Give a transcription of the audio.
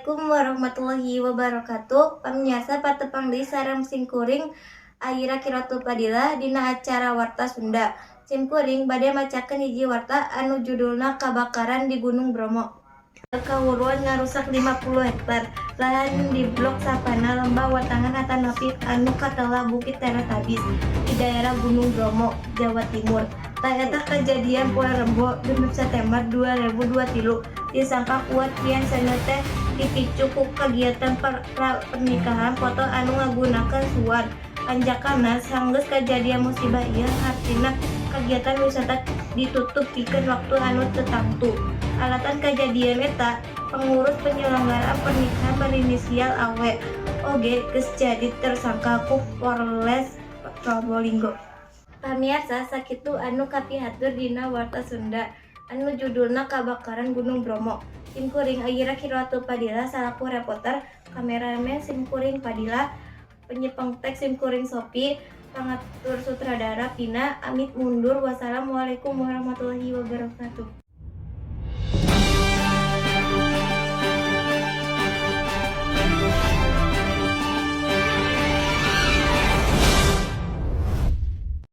Assalamualaikum warahmatullahi wabarakatuh. Pamiarsa, patepang deui sareng simkuring Aira Kiratul Fadilah dina acara Warta Sunda. Simkuring bade macakeun hiji warta anu judulna Kabakaran di Gunung Bromo. Kawuruan ngarusak 50 hektar lahan di Blok Savana Lembah Watangan atanapi anu katelah Bukit Teletabis di daerah Gunung Bromo, Jawa Timur. Tah, eta kejadian poe Rebo 6 September 2023, disangka kuat kian seuneu teh dipicu ku kegiatan pernikahan foto anu ngagunakeun suar. Anjakana sanggeus kajadian musibah ieu, hartina kegiatan wisata ditutup pikeun waktu anu teu tangtu. Alatan kejadian eta, pengurus penyelenggara pernikahan berinisial AW oge geus jadi tersangka ku Polres Probolinggo. Pamiarsa, sakitu anu kapihatur dina Warta Sunda anu judulna Kabakaran Gunung Bromo. Simkuring Aira Kiratul Fadilah salaku reporter, kameramen simkuring Fadilah, penyepeng teks simkuring Sopi, pangatur sutradara Pina, amit mundur. Wassalamualaikum warahmatullahi wabarakatuh.